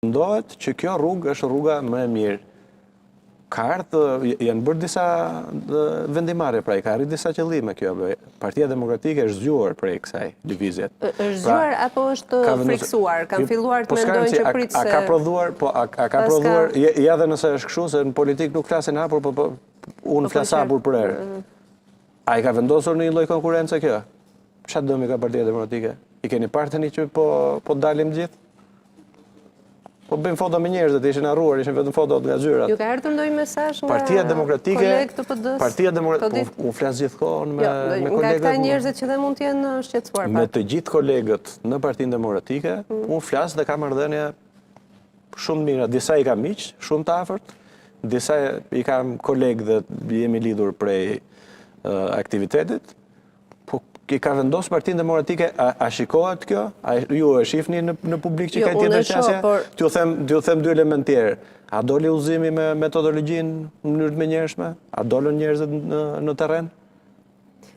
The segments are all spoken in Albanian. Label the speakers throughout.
Speaker 1: Mendohet që kjo rrugë është rruga më e mirë. Ka ardhë, janë bërë disa vendimmarrje, pra i ka arrit disa qëllime kjo. Partia Demokratike është zgjuar prej kësaj lëvizje.
Speaker 2: Është pra, zgjuar apo është frikësuar? Kanë filluar të po mendojnë që prit se
Speaker 1: A ka prodhuar, po a ka prodhuar, ja dhe nëse është kështu se në politikë nuk flasin hapur, po, po unë po, flas hapur përherë. Mm. A i ka vendosur në një lloj konkurrence kjo? Ça dëmi ka Partia Demokratike? I keni parë tani që po po dalim gjithë? Po bëjmë foto me njerëzit, ishin harruar, ishin vetëm fotot nga
Speaker 2: zyrat. Ju ka ardhur ndonjë mesazh nga
Speaker 1: Partia Demokratike,
Speaker 2: kolegë të PD-së?
Speaker 1: Partia Demokratike, po, unë flas gjithkohën me, jo, me kolegët.
Speaker 2: Nga këta njerëzit që dhe mund të jenë shqetësuar
Speaker 1: pak. Me të gjithë kolegët në Partinë Demokratike, mm. unë flas dhe kam marrëdhënie shumë të mira. Disa i kam miq, shumë të afërt, disa i kam kolegë dhe jemi lidhur prej aktivitetit. Po i ka vendosur Partinë Demokratike, a, a shikohet kjo? A ju e shihni në në publik që jo, ka tjetër qasje? Por... T'ju them, t'ju them dy elementë tjerë. A doli udhëzimi me metodologjinë në mënyrë të menjëhershme? A dolën njerëzit në në terren?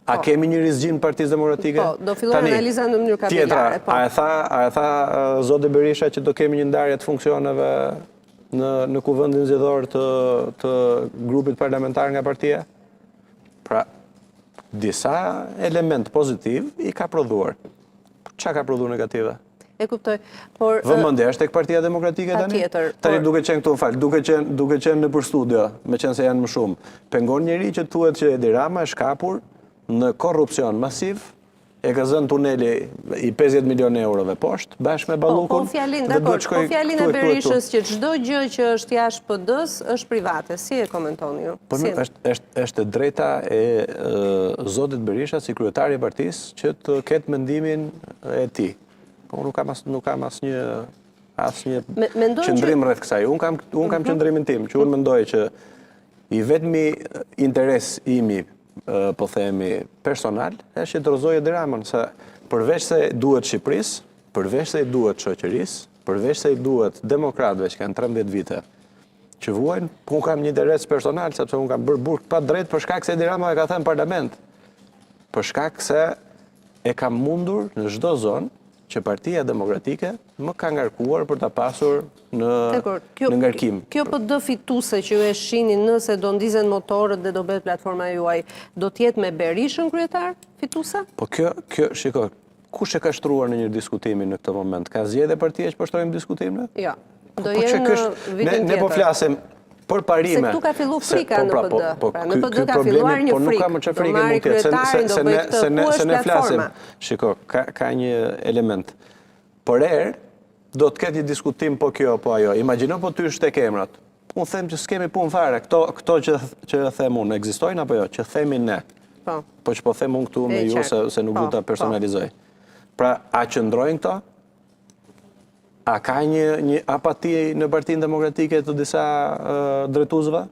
Speaker 1: A po. kemi një rizgjim të Partisë Demokratike?
Speaker 2: Po, do fillojë analiza në mënyrë kapilare.
Speaker 1: Tjetra, po. a e tha, a e tha uh, zoti Berisha që do kemi një ndarje të funksioneve në në kuvendin zgjedhor të të grupit parlamentar nga partia? Pra, disa elementë pozitivë i ka prodhuar. Ça ka prodhuar negative?
Speaker 2: E kuptoj, por...
Speaker 1: Vëmendja është tek Partia Demokratike tani?
Speaker 2: Patjetër,
Speaker 1: Tani duke qenë këtu, më fal, duke qenë, duke qenë nëpër studio, meqenëse janë më shumë, pengon njeri që të thuhet që Edi Rama është kapur në korrupsion masiv, E ka zënë tuneli i 50 milion eurove poshtë, bashkë me
Speaker 2: po,
Speaker 1: Ballukun.
Speaker 2: Po, fjalinë, dakord, po fjalinë e Berishës që çdo gjë që është jashtë PD-së është private, si e komentoni ju?
Speaker 1: Po, është, është, është e drejta e zotit Berisha si kryetar i partisë që të ketë mendimin e tij. Po, unë nuk kam, as, nuk kam asnjë asnjë qëndrim rreth kësaj. Unë kam, unë kam mhm. qëndrimin tim, që unë mendoj që I vetmi interes imi, po themi, personal, është që të rrëzoj Edi Ramën, se përveç se duhet Shqipërisë, përveç se i duhet shoqërisë, përveç se i duhet demokratëve që kanë 13 vite që vuajnë, po unë kam një interes personal, sepse unë kam bërë burg pa drejt për shkak se Edi Rama e ka thënë në parlament. Për shkak se e kam mundur në çdo zonë që Partia Demokratike më ka ngarkuar për ta pasur në në ngarkim.
Speaker 2: Kjo PD fituese që ju e shihni nëse do ndizen motorët dhe do bëhet platforma juaj, do të jetë me Berishën kryetar
Speaker 1: fituese? Po kjo, kjo, shiko, kush e ka shtruar në një diskutim në këtë moment? Ka zgjedhje partia që po shtrojmë diskutim
Speaker 2: ne? Jo. Po, do po jenë në vitin
Speaker 1: tjetër. Ne po flasim për parime.
Speaker 2: Se këtu ka fillu frika po, pra, në PD. Po, pra, në PD ka filluar një
Speaker 1: po
Speaker 2: frikë.
Speaker 1: Po nuk ka më çfarë frike mund të jetë. Se, se, ne, se, ne, se ne flasim. Shiko, ka, ka një element. Përherë, do të ketë një diskutim po kjo, po ajo. Imagjino po të hysh tek emrat. Unë them që s'kemi punë fare. Këto, këto që, që them unë, ekzistojnë apo jo? Që themi ne.
Speaker 2: Po.
Speaker 1: Po që po them unë këtu me ju se, se nuk po, du ta po. personalizoj. Pra, a qëndrojnë këto? A ka një një apati në Partinë Demokratike të disa drejtuesve?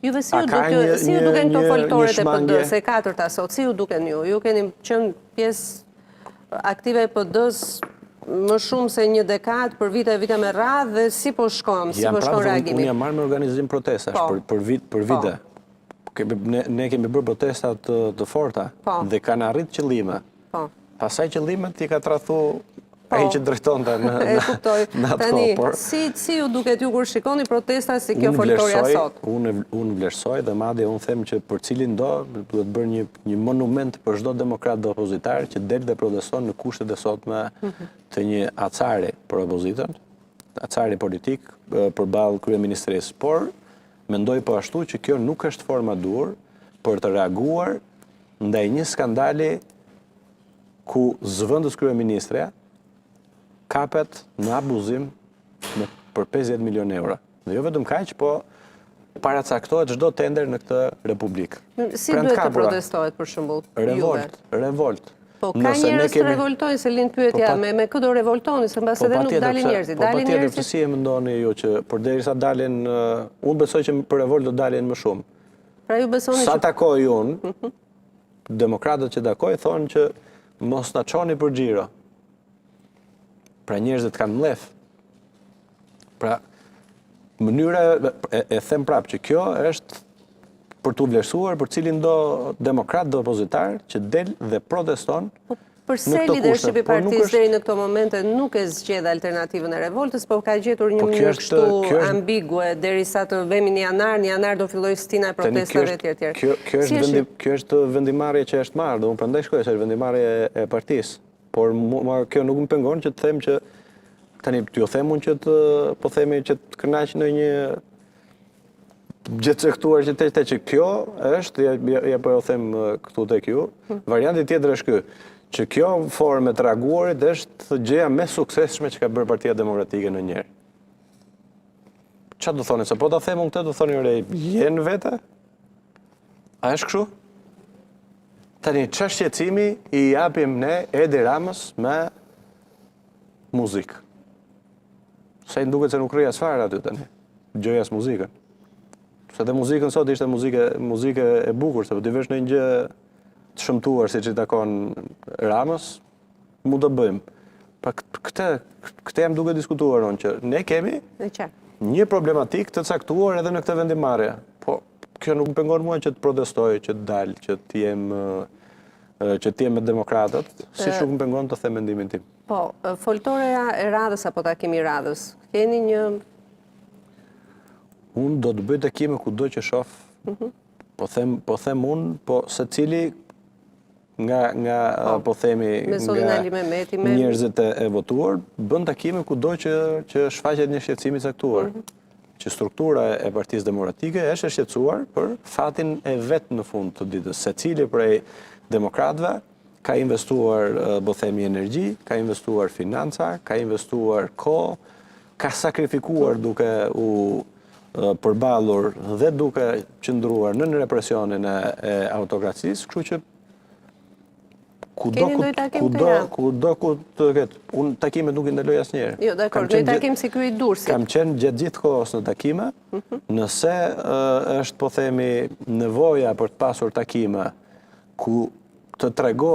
Speaker 2: Juve si ju duken, si ju duken këto foltoret e PD-së, e katërta sot, si ju duken ju? Ju keni qenë pjesë aktive e PD-së më shumë se një dekadë për vite e vite me radhë dhe si po shkon, si po shkon reagimi?
Speaker 1: Unë jam marrë me organizim protestash po. për për vit për po. vite. Ne, ne kemi bërë protesta të, të forta po. dhe kanë arrit qëllime.
Speaker 2: Po.
Speaker 1: Pastaj qëllimet i ka tradhtu po. ai që drejtonte në
Speaker 2: e kuptoj. Në atë kohë, por si si ju duket ju kur shikoni protesta si kjo foltorja sot?
Speaker 1: Unë unë vlerësoj dhe madje unë them që për cilindo duhet bërë një një monument për çdo demokrat dhe opozitar që del dhe proteston në kushtet e sotme mhm. të një acari për opozitën, acari politik përballë kryeministrisë, por mendoj po ashtu që kjo nuk është forma e duhur për të reaguar ndaj një skandali ku zëvendës kryeministrja kapet në abuzim me për 50 milion euro. Dhe jo vetëm kaq, po paracaktohet çdo tender në këtë
Speaker 2: republikë. Si duhet të protestohet për shembull?
Speaker 1: Revolt, revolt.
Speaker 2: Po ka njerëz të revoltojnë se lind pyetja po, me me kë do revoltoni, se mbase po, edhe nuk dalin njerëzit.
Speaker 1: Po dalin njerëzit. Po si e mendoni ju që përderisa dalin, unë besoj që për revolt do dalin më shumë.
Speaker 2: Pra ju besoni
Speaker 1: që... Sa takoj unë, mhm. demokratët që takoj, thonë që mos na çoni për xhiro. Pra njerëzit kanë mllef. Pra, mënyra, e, e them prapë që kjo është për t'u vlerësuar për cilindo demokrat dhe opozitar që del dhe proteston po.
Speaker 2: Përse lidershipi i po partisë deri në këto momente nuk e zgjedh alternativën e revoltës, po ka gjetur një po mënyrë kështu ambigue derisa të vemi në janar, në janar do fillojë stina e protestave etj etj.
Speaker 1: Kjo kjo është vendim, kjo është vendimmarrje që është marrë, dhe unë prandaj shkoj se është vendimmarrje e partisë. Por mua kjo nuk më pengon që të them që tani t'ju them unë që të po themi që të kënaq ndonjë gjë të caktuar që të që kjo është, ja, ja, ja po ju them këtu tek ju, hmm. varianti tjetër është ky, që kjo formë e të reaguarit është gjëja më e suksesshme që ka bërë Partia Demokratike ndonjëherë. Ça do thoni, se po ta them unë këtë, do thoni ore, je në vete? A është kështu? Tani, ça shqetësimi i japim ne Edi Ramës me muzikë? Se i duket se nuk rri as fare aty tani. Dëgjoj as muzikën. Se dhe muzikën sot ishte muzikë, muzikë e bukur, se po t'i vesh ndonjë gjë të shëmtuar siç i takon Ramës, mund të bëjmë. Pa këtë, këtë jam duke diskutuar unë që ne kemi një problematikë të caktuar edhe në këtë vendimmarrje. Po, kjo nuk më pengon mua që të protestoj, që të dal, që të jem që të jem me demokratët, siç nuk më pengon të them mendimin tim.
Speaker 2: Po, foltoreja e radhës apo takimi i radhës, keni një...
Speaker 1: Unë do të bëj takime kudo që shof, mhm. po them, po them unë, po secili nga, nga po, po themi,
Speaker 2: nga
Speaker 1: me... njerëzit e, e votuar, bën takime kudo që, që shfaqet një shqetësim i caktuar. Mm -hmm. Që struktura e Partisë Demokratike është e shqetësuar për fatin e vet në fund të ditës. Secili prej demokratëve ka investuar, po themi, energji, ka investuar financa, ka investuar kohë, ka sakrifikuar duke u përballur dhe duke qëndruar nën represionin e, e autokracisë, kështu që kudo ku kudo kudo ku të ketë, unë takimet nuk i ndaloj asnjëherë.
Speaker 2: Jo, dakord, një takim si ky i Durrësit.
Speaker 1: Kam qenë gjatë gjithë kohës në takime, mhm. nëse është po themi nevoja për të pasur takime ku të tregohet.